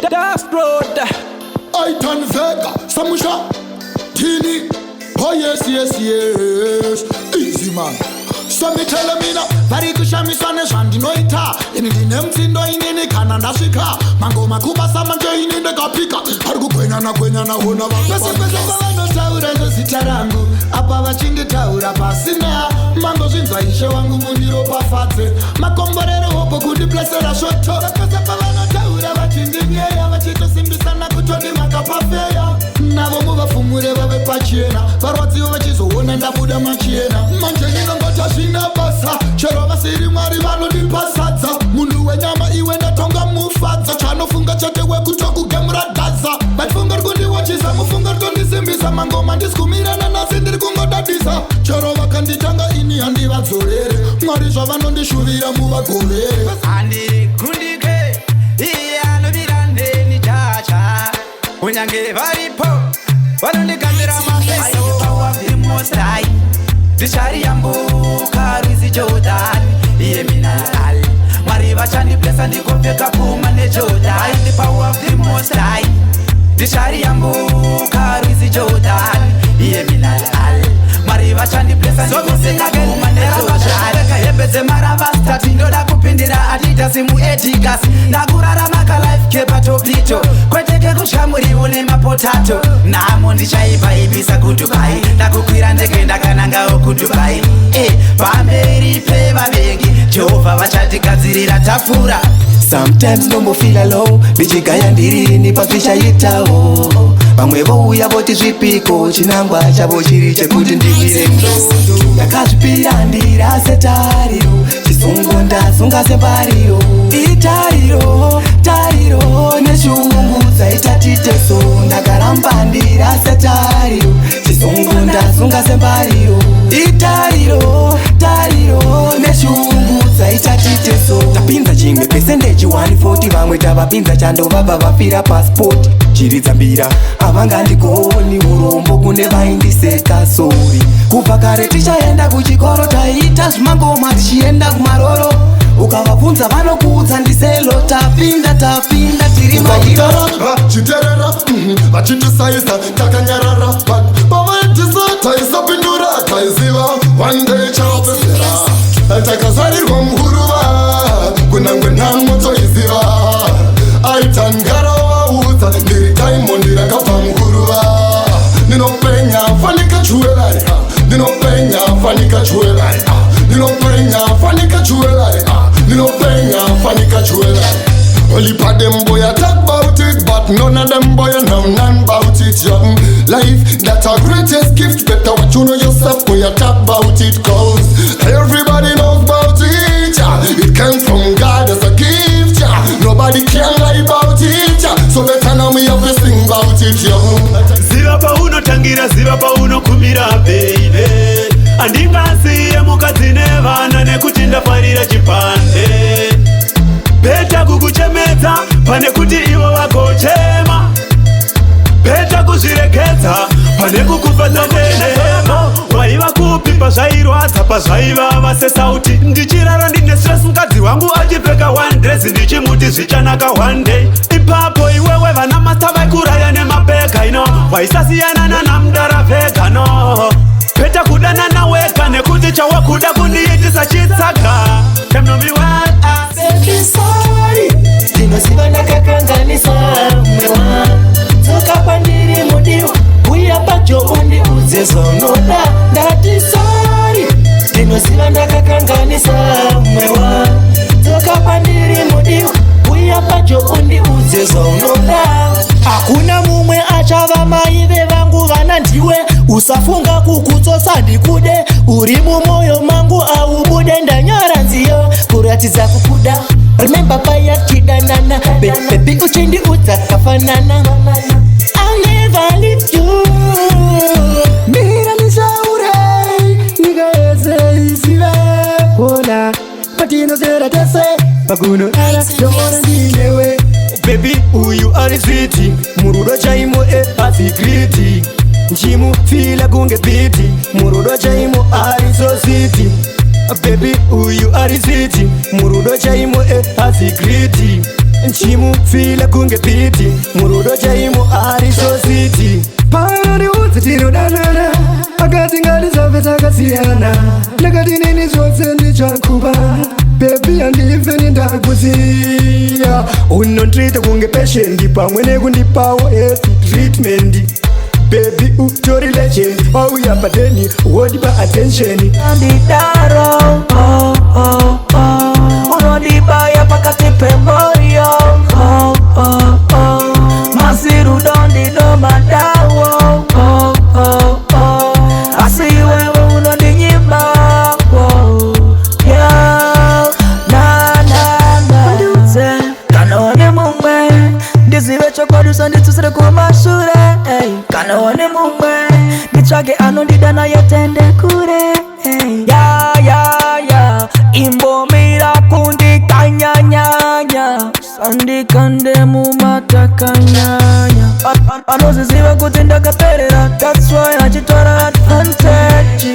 Dust Road. Aitan Vega, Samusha, Tini. Oh yes. Easy man. So me tell me now, vari kushamiswa nezvandinoita. Ini ndine mutsindo inini kana ndasvika. Mangoma kubasa manje ini ndakapika. Vari kugwenyana gwenyana hona. Pese pese pavanotaura nezita rangu, apa vachinditaura pasina. Mangozvinzwa, ishe wangu, mundiropafadze. Makomborero hopo kundiblesera svoto. Pese pavanotaura vachindinyeya, vachitosimbisana kutoti makapafeya. Navo muvafumure vave pachena, varwadziwa vachizoona ndabuda machena. Manje ndinongoti hazvina basa, chero vasiri Mwari vanondipasadza. Munhu wenyama iwe ndatonga mufadza, chanofunga chete wekutokugemura dhaza. Vachifunga ri kundiwachisa, mufunga ritondisimbisa. Mangoma ndisikumirana nasi, ndiri kungodadisa. Chero vakanditanga ini handivadzorere. Mwari, zvavanondishuvira muvagovere. Handikundike, iye anomira neni chacha, kunyange varipo vanondigambira mafeso. Ndichariyambuka rwizi Jodhani, iye mina ali Mwari vachandiblesa, ndikopfeka Puma neJordan. The power of the Most High. Ndichariyambuka rwizi Jodhani, iye mina ali Mwari vachandiblesa, ndikopfeka Puma neJordan. Hembe dzemaravastati ndoda kupindira Adidas muedigas. Ndakurarama kalife kepatopito, kwete kekutya muriwo nemapotato. Nhamo ndichaibvaibisa kuDubai, ndakukwira ndege ndakanangawo kuDubai. Pamberi pevavengi Jehovha vachatigadzirira tafura. Sometimes ndombofila low, ndichigaya ndirini pazvichaitawo. Vamwe vouya voti zvipiko, chinangwa chavo chiri chekuti ndiwire mudondo. Ndakazvipira ndirase tariro, chisungo ndasunga sembariro. Itariro tariro neshungu dzaita titeso. Ndakaramba ndirase tariro, chisungo ndasunga sembariro. Itariro tariro neshungu dzaita titeso. Tapinza chimwe percentage 140, vamwe tavapinza chando vabva vafira pasipoti. Chiridza mbira, havangandigoni. Urombo kune vaindiseka, sorry. Kubva kare tichaenda kuchikoro, taita zvimangoma tichienda kumaroro. Ukavabvunza vanokuudza ndiselo. Tapinda, tapinda, tiri mahero. Taramba chiterera, vachitisaisa takanyarara, but pavaitisa taisapindura. Taiziva one day chavapesera. Takazarirwa muhuruva, kunangwe nhamo toiziva. Aitangara vaudza ndiri diamond rakabva muhuruva. Ndinopenya fanika jewellery, ndinopenya fanika jewellery, ndinopenya fanika jewellery, ndinopenya fanika jewellery. Only pa them boy I talk about it, but none of them boy know none about it. Yeah. Life, that's our greatest gift. Better what you know yourself, boy, I talk about it, 'cause everybody knows about it. Yeah. It came from God as a gift. Yeah. Nobody can lie about it. Yeah. So better now me have to sing about it. Yeah. Ziva paunotangira, ziva paunokumira, baby. Handingasiye mukadzi nevana nekuti ndafarira chipande. Better kukuchemedza pane kuti ivo vagochema. Better kuzviregedza pane kukufadza nenhema. Waiva kupi pazvairwadza, pazvaivava sesauti? Ndichirara ndine stress, mukadzi wangu achipfeka one dress, ndichimuti zvichanaka one day. Ipapo iwewe vana masta vaikuraya nemabhega ino, waisasiyana nanamdara vegano. Better kudanana wega nekuti chawakuda kundiitisa chitsaga. Them know me well, ah. Baby, sorry, ndinoziva ndakakanganisa mwewa. Dzoka kwandiri mudiwa, uya padyo undiudze zvaunoda. Ndati sorry, ndinoziva ndakakanganisa mwewa. Dzoka kwandiri mudiwa, uya padyo undiudze zvaunoda. Hakuna mumwe achava mai vevangu vana, ndiwe. Usafunga kukutsosa, ndikude. Uri mumwoyo mangu, aubude. Ndanyora nziyo kuratidza kukuda. Remember paya tidanana, baby, uchindiudza kafanana, I'll never leave you. Mira nishaure, nyika yese izive kona patinosera tese pakunorara ndoona ndinewe. Baby uyu ari sweet, murudo chaimo e asikriti. Nchimufila kunge beat, murudo chaimo ari so sweet. Baby uyu ari sweet, murudo chaimo e asikriti. Nchimufila kunge beat, murudo chaimo ari so sweet. Paanondiudza tinodanana, akati ngatisave takasiyana. Ndakati nini zvose ndichakupa, baby, handife ndakusiya. Unonditreata kunge patient, pamwe nekundipawo health treatment. Baby, utori legend, wauya padeni wondipa attention. Andidaro, oh. Unondibaya pakati pemoyo, oh. Masirudo ndino madawo, oh. Asi iwewe unondinyima, oh, yeah. Na, na, na. Undiudze kana une mumwe, ndizive chokwadi, usanditsusire kumashure, ey. Kana une mumwe, nditsvage anondida naye tende kure, ey. Ya imbomira kundikanyanyanya, sandikande mumatakanyanya. Anoziziva kuti ndakaperera, that's why achitora advantage.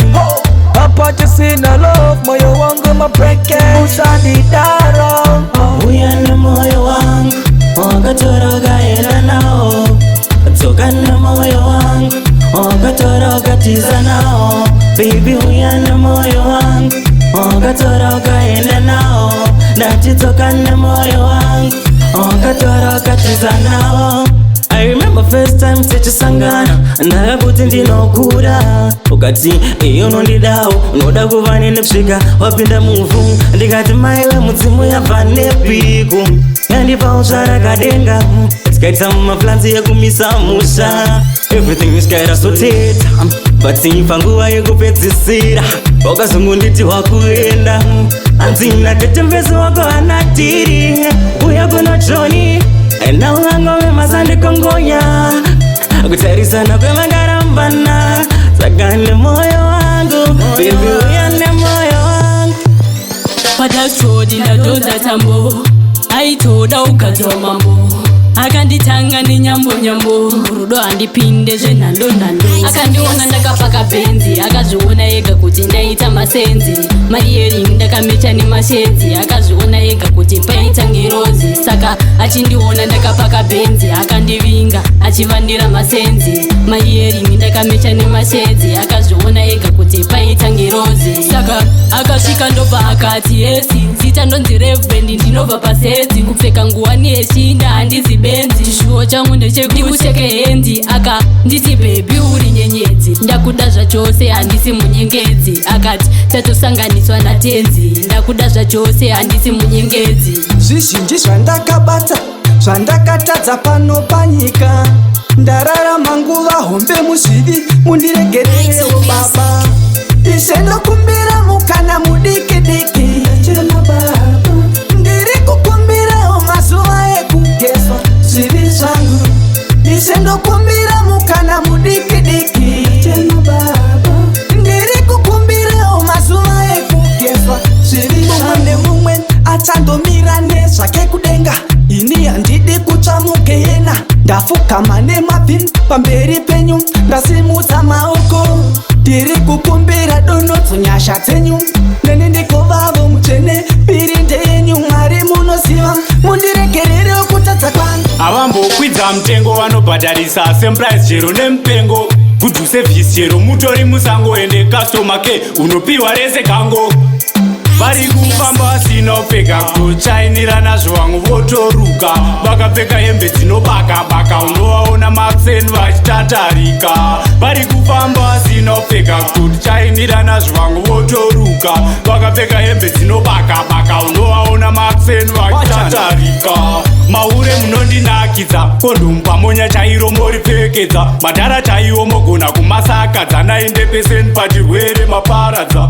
Papa chisina love, moyo wangu mabreke, usandidaro. Uya nemoyo wangu, wakatora ukaenda nawo. Dzoka nemoyo wangu, wakatora ukatiza nawo. Baby, uya nemoyo wangu, wakatora ukaenda nawo. Ndati dzoka nemoyo wangu, wakatora ukatiza nawo. I remember first time tichisangana, ndakakuti ndinokuda, ukati iye unondidawo, unoda kuva neni kusvika wapinda muvhu. Ndikati maiwe, mudzimu yabva nepiko, yandipawo tsvarakadenga. Tikaita mumaplans ekumisa musha, everything tikaita soteta, but panguva yekupedzisira wakazongonditi wakuenda. Hanzi natete wako anatiri uya kuno Joni, nawo angove masandikongonya kutarisana kwevangarambana. Saka nemoyo wangu, baby, uya nemoyo wangu. Padashodi ndadhodza tambo, aitoda ugadzwa mambo, akanditanga nenyambo nyambo. Rudo handipinde zvenhando nhando. Akandiona ndakapaka Benz, akazviona ega kuti ndaita masenzi. Maearring ndakamecha nemashedzi, akazviona ega kuti paita ngirozi. Saka achindiona ndakapaka Benz, akandivinga achivandira masenzi. Maearring ndakamecha nemashedzi, akazviona ega kuti paita ngirozi. Saka akasvika ndobva akati, "Yes, zita ndonzi Reverend, ndinobva pasedzi. Kupfeka nguwani yeshinda, handizi benzi. Chishuwo changu ndechekuti hand." Aka nditi, "Baby, uri nyenyedzi, ndakuda zvachose, handisi munyengedzi." Akati, "Tatosanganiswa natenzi, ndakuda zvachose, handisi munyengedzi." Zvizhinji zvandakabata, zvandakatadza pano panyika. Ndararama nguva hombe muzvivi, mundiregererewo baba. Ishe, ndokumbira mukana mudiki diki. Chema baba, ndiri kukumbirawo mazuva ekugezwa zvivi zvangu. Ishe, ndokumbira mukana mudiki diki. Chema baba, ndiri kukumbirawo mazuva ekugezwa zvivi. Mumwe nemumwe achandomira nezvake kudenga, ini handidi kutsva mugehena. Ndafukama nemabvi pamberi penyu, ndasimudza maoko, ndiri kukumbira donodzo nyasha dzenyu, neni ndigovavo mutsvene. Mbiri ndeyenyu Mwari, munoziva, mundiregerere kutadza kwangu. Havambokwidza mutengo, vanobhadharisa same price chero nemupengo. Good service chero mutori musango, ende customer care unopiwa rese gango. Vari kufamba vasina kupfeka, kuchainira nazvo, vamwe votoruka vakapfeka hembe dzinobaka baka, unovaona makuseni vachitatarika. Vari kufamba vasina kupfeka, kuchainira nazvo, vamwe votoruka vakapfeka hembe dzinobaka baka, unovaona makuseni vachitatarika. Maure munondinakidza, kondomu pamonya chairo moripfekedza, madhara chaiwo mogona kumasakadza, 90% pachirwere maparadza.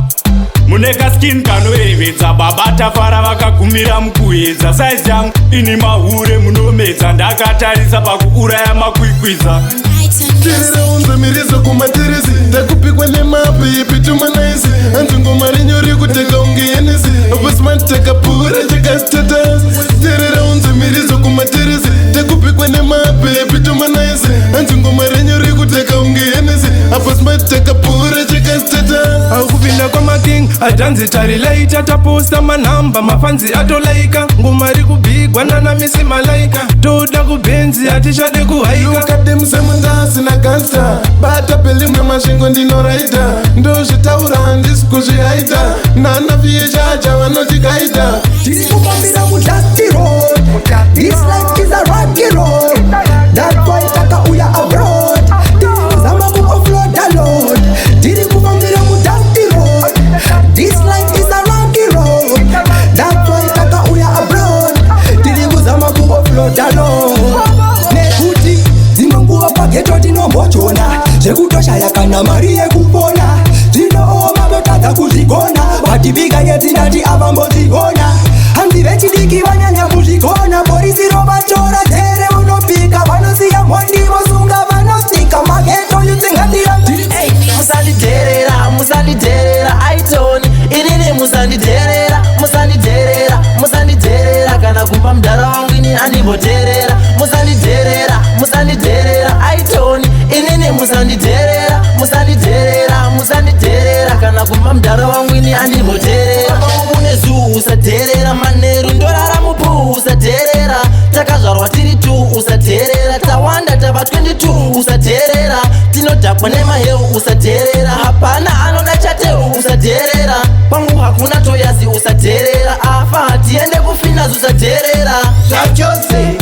Mune kaskin kanoyevedza, baba Tafara vakagumira mukuedza. Saizi yangu ini, mahure munomedza, ndakatarisa pakuuraya makwikwiza. Tiriraunze mirizo kumatirisi, ndakupikwa nemapipi tumanaisi. Hanzi ngoma renyu rikuteka unge Hennessy, apasimatekapura chakastatus. Tiriraunze mirizo kumatirisi, ndakupikwa nemapipi tumanaisi. Hanzi ngoma renyu rikuteka unge Hennessy, apasimatekapura chakastatus. Akupinda kwamaking. Adanzi tarilaita, taposta manhamba, mafanzi atolaika. Ngoma ri kubhigwa nanamisi malaika. Toda kubhenzi, hatichade kuhaika. Look at them, semundasina gangsta. Bata belimwe masvingo, ndinoraita. Ndozvitaura, handisi kuzvihaita. Nana viyechacha vanotikaita. Tiri kufambira mudusty road. This life is a rocky road. That's why takauya abroad. Tiri kuzama kuoffload a load. Tiri kufambira mudusty road. This life is a rocky road. That's why takauya abroad. Tiri kuzama kuoffload a load. Nekuti dzimwe nguva paghetto tinombochona zvekutoshaya kana mari yekupona. Zvinooma, totadza kuzvigona. Vatibika yetindati avambozvigona. Hanzi vechidiki vanyanya kuzvigona. Porisi rovatora jere unopika. Vanosiya mhondi, vosunga vanostika. Maghetto youths ngatirambe. Musandidherera, musandidherera, aitoni inini. Musandidherera, musandidherera, musandidherera. Kana kumba mudhara wangu ini andimboterera. Musandidherera, musandidherera, aitoni inini. Musandidherera, musandidherera, musandidherera. Kana kumba mudhara wangu ini andimboterera. Kune zuu, usadherera. Manheru ndorara mupuu, usadherera. Takazvarwa tiri 2, usadherera. Tawanda, tava 22, usadherera. Tinodhakwa nemaheu, usadherera. Hapana anoda chateu, usadherera. Kwangu hakuna toyazi, usadherera. Afa hatiende kufinazi, usadherera. Zvachose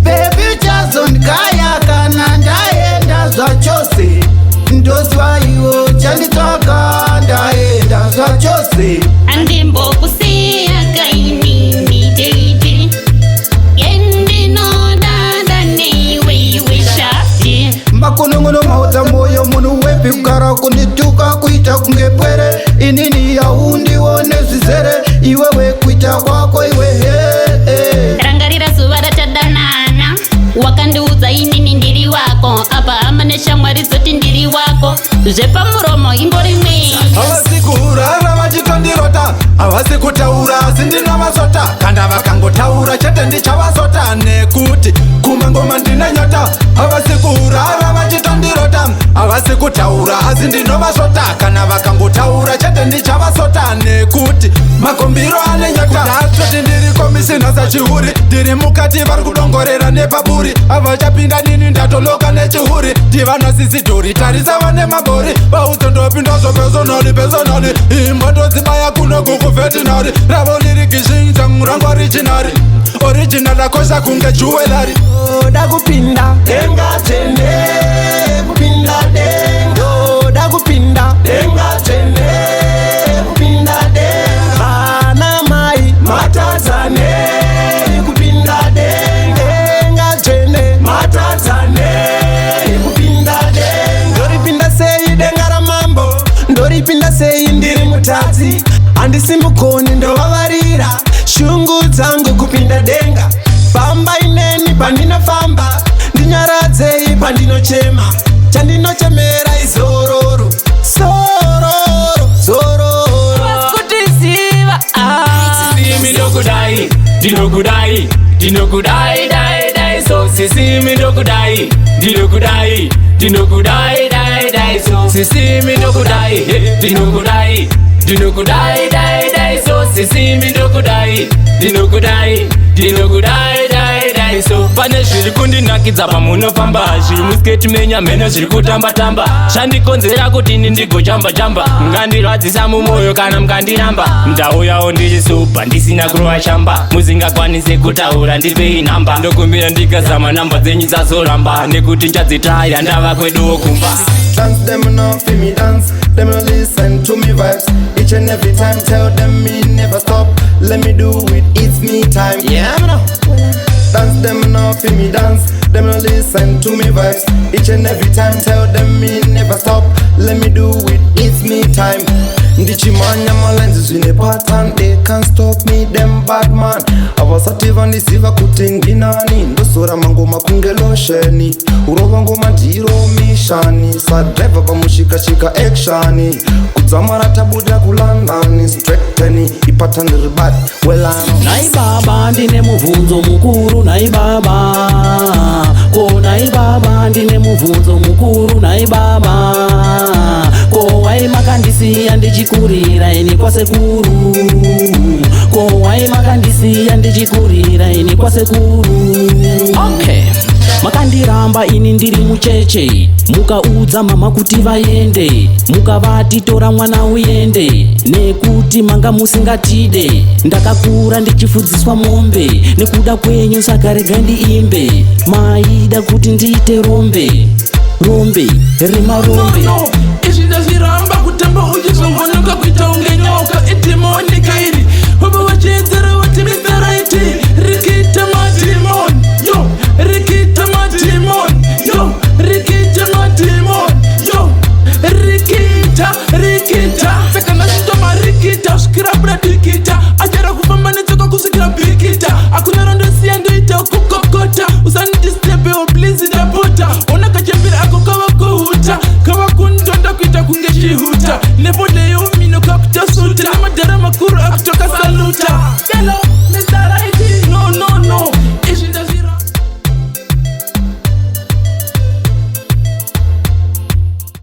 baby, chazondikaya kana ndaenda zvachose. Ndozwa iwo chanditsvaka, ndaenda zvachose. Andimbokusiya kainini baby, yendinodada neiwe iwe shati. Makonongono maudza moyo munhu wepi kugara kundituka kuita kunge pwere. Inini haundione zvizere, iwewe kuita kwako iwe he. Rangarira zuva ratadanana, wakandiudza inini ndiri wako. Apa hama neshamwari dzoti ndiri wako, zvepamuromo ingori mweya. Havasi kurara vachitondirota, havasi kutaura asi ndinovasota. Kana vakangotaura chete ndichavasota, nekuti kumangoma ndine nyota. Havasi kurara vachitondirota, havasi kutaura asi ndinovasota. Kana vakangotaura chete ndichavasota, nekuti makombiro ane nyota. Atoti ndiri komisina sachihuri, ndiri mukati, vari kudongorera nepaburi. Havachapinda nini, ndatoloka nechihuri. Ndivanosisidhori, tarisa vane mabori. Vauzondopinda zvo personally, personally. Imbotodzibaya kuno kukuveterinary. Ravo riri gishinjang, rangu original, original, akosha kunge jewellery. Ndoda kupinda denga tsvene, kupinda denga. Ndoda kupinda denga tsvene, kupinda denga. Vana mai matadzane kupinda denga. Denga tsvene, matadzane kupinda denga. Ndoripinda sei denga ramambo? Ndoripinda sei ndiri mutadzi? Handisi mukoni, ndovavarira shungu dzangu kupinda denga. Famba ineni pandinofamba, ndinyaradzei pandinochema. Chandinochemera izororo, zororo, zororo. Kutiziva. Sisimi ndokudai, ndinokudai, ndinokudai, dai dai so. Sisimi ndokudai, ndinokudai, ndinokudai, dai dai so. Sisimi ndokudai, he, ndinokudai, ndinokudai, dai dai so. Sisimi ndokudai, ndinokudai, ndinokudai, dai dai so. Pane zviri kundinakidza pamunofamba, zviri musketi menya mheno, zviri kutamba-tamba, zvandikonzera kuti ini ndigochamba-chamba. Mungandirwadzisa mumwoyo kana mukandiramba. Ndauyawo ndiri sober, ndisina kurova shamba. Musingakwanise kutaura, ndipei namba. Ndokumbira ndikazama, namba dzenyu dzazoramba, nekuti nchadzitaya ndava kweduwo kumba. Dance them now feel me dance. Them no listen to me vibes. Each and every time tell them me never stop. Let me do it, it's me time. Yeah, man. Dance them now feel me dance. Them no listen to me vibes. Each and every time tell them me never stop. Let me do it, it's me time. Ndichimanya malines zvine pattern. They can't stop me, them bad man havasati vandiziva kuti ndinani. Ndozora mangoma kunge lotion, urova ngoma ndiro mission. Sadriver pamushikashika action, kudzamara tabuda kuLondon. Straighteni ipattern riri bad well. Nhai baba, ndine mubvunzo mukuru. Nhai baba, ko nhai baba, ndine mubvunzo mukuru. Nhai baba, ko wai makandisiya? makandisiya ndichikurira ini kwasekuru? Ko why makandisiya ndichikurira ini kwasekuru? Okay, makandiramba ini ndiri mucheche, mukaudza mama kuti vaende, mukavati tora mwana uende, nekuti manga musingatide. Ndakakura ndichifudziswa mombe nekuda kwenyu, saka rega ndiimbe. Maida kuti ndiite rombe, rombe remarombe. No, izvi ndazviramba. Kutamba uchizongonoka kuita unge nyoka, idemonic iri. Vava vachiedzera vati Mr.